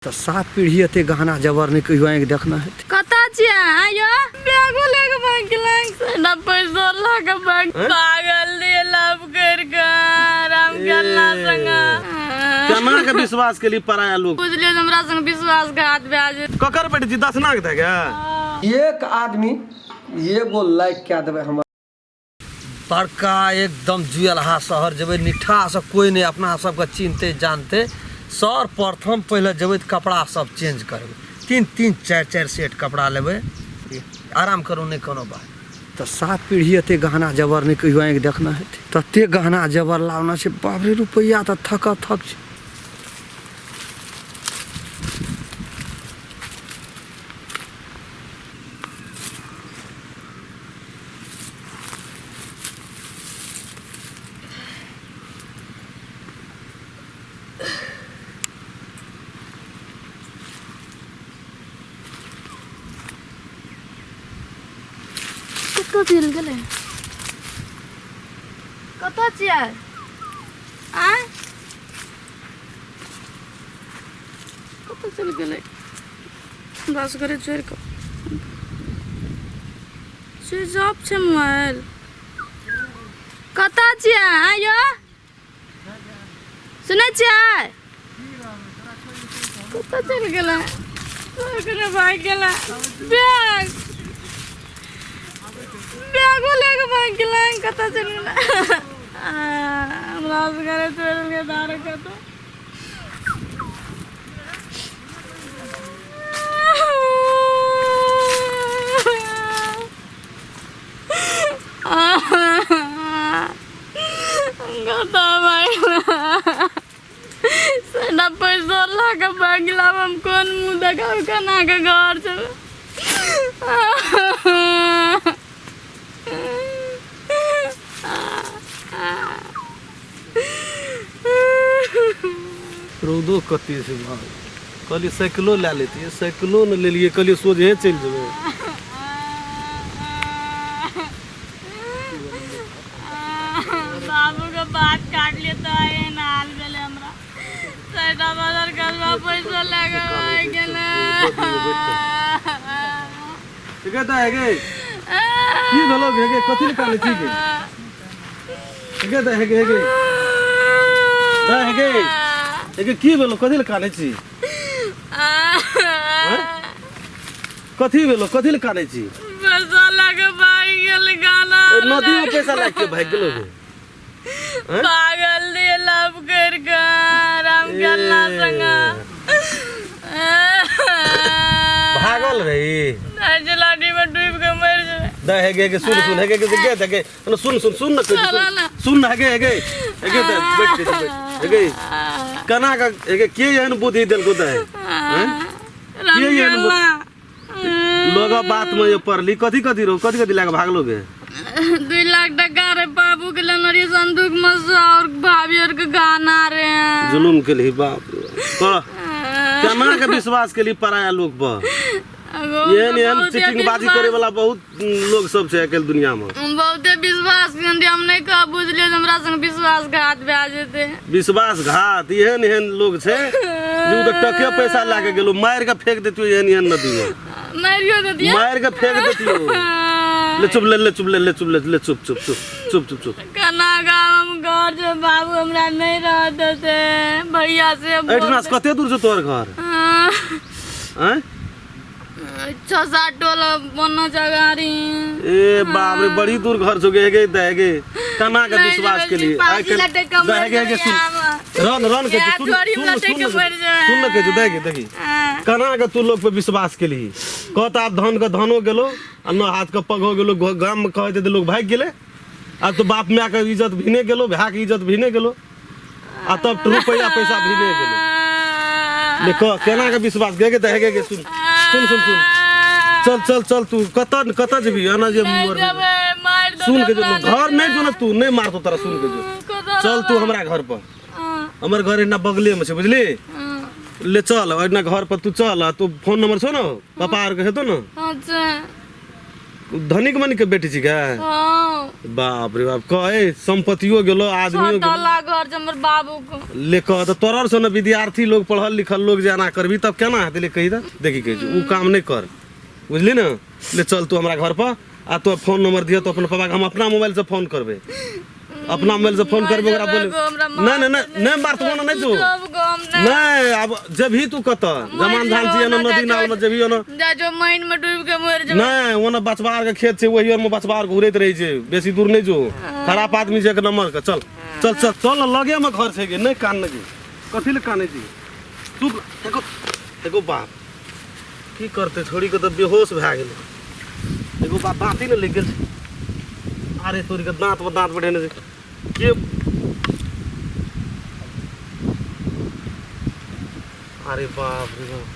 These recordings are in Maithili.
तऽ सात पीढ़ी एते गहना जबर नहि कहियो आँखि देखना हेतै। कतऽ छियै अहाँ यौ? बैगो लए कऽ भागि गेलै ना, पैसो लऽ कऽ भागि पागल दिए लव करि कऽ राम गल्ला संग। केना के विश्वास के लिए पराया लोग बुझलियै जे हमरा संग विश्वासघात भए जेतै। ककर बेटी छी दसना के गे? एक आदमी एगो लाइक कए देबै हमर। बड़का एकदम जुएलहा शहर जेबै, निट्ठासँ कोइ नहि अपना सबके चिन्हतै जानतै। सर प्रथम पहिले जेबै तऽ कपड़ा सब चेंज करबै, तीन तीन चारि चारि सेट कपड़ा लेबै। आराम करू, नहि कोनो बात। तऽ सात पीढ़ी एते गहना जबर नहि कहियो आँखि देखना हेतै, तते गहना जबर लावना छै। बाप रे, रुपैआ तऽ थक थक छै। कतऽ चलि गेलै? कतऽ छियै आँय? कतऽ चलि गेलै बस घरे छोड़ि कऽ? स्विच ऑफ छै मोबाइल। कतऽ छियै आँय यौ? सुनै छियै? कतऽ चलि गेलै? कने भागि गेलै। बैग बैगो लए कऽ भागि गेलै। कतऽ चलि गेलै? हमरा घरे छोड़ि देलकै दारू। कतऽ सेना पैसा लऽ कऽ भागि गेल। आब हम कोन मुँह देखाब? केना कऽ घर जेबै? रौदो कते छै बाप। कहलियै साइकिलो लए लेतियै, साइकिलो ने लेलियै। कहलियै सोझे चलि जेबै। बाबू के बात काटलियै तऽ एहन हाल भेलै हमरा। साइडा बाजार गलबा पैसा लए कऽ भागि गेलै। गे दाइ गे, की भेलो गे? गे कथी लए कानै छी गे? गे दाइ गे, गे दाइ गे, गे की भेलो? कथी लए कानै छी? कथी भेलो? कथी लए कानै छी? पैसा लए कऽ भागि गेलै गाना। ए, नदी में पैसा लए के भागि गेलो गे? पागल दिए लव करि कऽ राम गल्ला संग भागल रही। नदी में डूबि कऽ मरि जेबै। दे हे गे, गे सुन सुन, हे गे गे गे दे गे न, सुन सुन सुन न, कहि चला ना। सुन सुन न, हे गे हे गे हे गे दे, बैठ दे बैठ हे गे। केना के हे गे, के एहन बुद्धि देलको दे हैं? राम के एहन गल्ला लोग बात में ये पड़ली? कथी कथी रहो, कथी कथी लए के भागलो गे? 2 लाख टका रे, बाबू के लेने रहिए संदूक में से, और भाभी और के गाना रे। जुलुम के लिए बाप रे। कह, केना के विश्वास के लिए पराया लोग पर? एहन एहन चीटिंगबाजी करे वाला बहुत लोग सब छै आइ दुनिया में। बहुते विश्वास केने, हम नहि कह बुझलियै जे हमरा संग विश्वासघात भए जेतै। विश्वासघात एहन एहन लोग छै जे उ तऽ टके पैसा लए के गेलो, मारि के फेंक देतियो एहन एहन नदी में। मारियो देतियै। मारि के फेंक देतियो। ले चुप, ले ले चुप, ले ले चुप, ले ले चुप चुप चुप चुप चुप चुप। केना गाम हम घर जे? बाबू हमरा नहि रह देतै, भैया से। एहिठिना से कते दूर छै तोहर घर? आँय? छः सात टोला बनना छै गाड़ी। ए बाप रे, बड़ी दूर घर छौ गे। गे दे गे, केना के विश्वास के लिए आइ फांसी लटक के मरि दे गे गे, सुन जेबै आब। रन रन के या सुन झोरी सुन में लटक सुन के मरि जेबै। सुन न के दे गे, देखी, केना के तू लोग पे विश्वास के लिए कहत? आब धन के धनो गेलो आ न हाथ के पगो गेलो। गाम में कहते तऽ लोग भागि गेलै। आब तो बाप माय के इज्जत भी नहि गेलो, भाय के इज्जत भी नहि गेलो, आ तब रुपैआ पैसा भी नहि गेलो। ले कह, केना के विश्वास? गे गे दे गे गे, सुन सुन सुन सुन, चल चल चल। तू कतऽ कतऽ जेबही एना जे नहि मरबही? जेबै, मारि देतै सुन के जो हमरा। घर नहि जो ने, तू नहि मारतो तोरा। सुन के जो, कतऽ? चल तू हमरा घर पर। हमर घर एना बगले में छै, बुझली? ले चल एना घर पर तू चल। आ तू फोन नंबर छौ ने पापा आर के हेतो ने? अच्छा। धनिक मनिक के बेटी छी गे? हाँ। बाप रे बाप, कहे संपत्तियो गेलो आदमियो गेलो। तला घर छै हमर बाबू के। ले कह तऽ तोरर सँ ने विद्यार्थी लोग पढ़ल लिखल लोग जे एना करबी तब केना हेतै? ले कही तऽ देखी कहै छी उ काम नहि कर, बुझली ने? ले चल तू हमरा घर पर आ तो फोन नंबर दिह तो अपन पापा के, हम अपना मोबाइल से फोन करबे, अपना मोबाइल से फोन करबे ओकरा बोले। नहीं नहीं नहीं नहीं मारतबो ना, नहीं तू नहीं, अब जबही तू कत जमान धान छी ना नदी नाल में जबही ना जा जो माइन में डूब के मर जेबै। नहीं ओना बचबार के खेत छै, वही में बचबार घुरैत रहे छै, बेसी दूर नहीं जो, खराब आदमी छै एक नंबर के। चल चल चल चल ना, लगे में घर छै गे, नहीं कान गे, कथी ले काने छी चुप। देखो देखो बाप की करते, छोड़ी के तऽ बेहोश भए गेलै। एगो बाप दाँती ने लागि गेल छै, अरे तोरी के दाँत पर दाँत बढ़ेने छै के। अरे बाप रे बाप,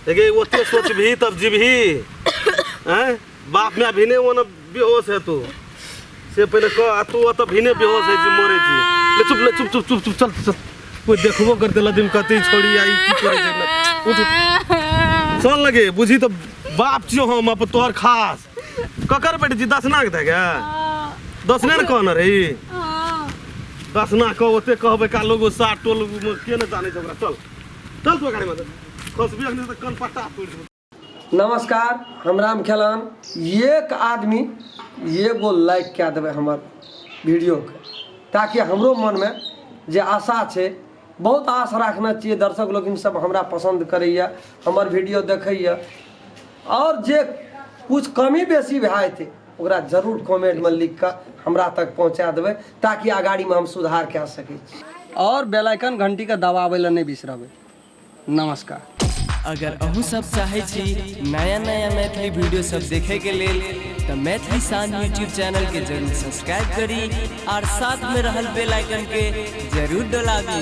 देखिए ओते सोचबही तब जीबही हैं? बाप में भिने वो न बेहोश है तू से पहले कह, आ तू ओतऽ भिने बेहोश है छी मरे छी। ले चुप, ले चुप चुप चुप चुप, चल चल, कोई देखबो करते लदिम कते छोड़ी आई की करे छै। उठ उठ चल लगे, बुझी तऽ बाप छियो हम अपन तोहर खास। ककर बेटी छी? दसना के दे गे, दसने ने कहने रही, दसना कह ओते कहबै का लोग सात टोल में के ने जाने छै ओकरा। चल चल तू गाड़ी में खसबी अखनी तऽ कन पट्टा तोड़ि देबौ। नमस्कार, हम राम खेलान। एक आदमी एगो लाइक कए देबै हमर वीडियोके, ताकि हमरो मनमे जे आशा छै, बहुत आश राखने छियै, दर्शक लोकिन सब हमरा पसन्द करैए, हमर वीडियो देखैए, आओर जे कुछ कमी बेसी भए जेतै ओकरा जरूर कमेंटमे लिख कऽ हमरा तक पहुँचा देबै, ताकि अगाड़ीमे हम सुधार कए सकै छी। आओर बेल आइकन घंटीके दबाबै लए नहि बिसरबै। नमस्कार। अगर अहूँ सब चाहै छी नया नया मैथिली वीडियो सब देखे के लेल तऽ मैथिली शान यूट्यूब चैनल के जरूर सब्सक्राइब करी और साथ में रहल बेल आइकन के जरूर दबाबी।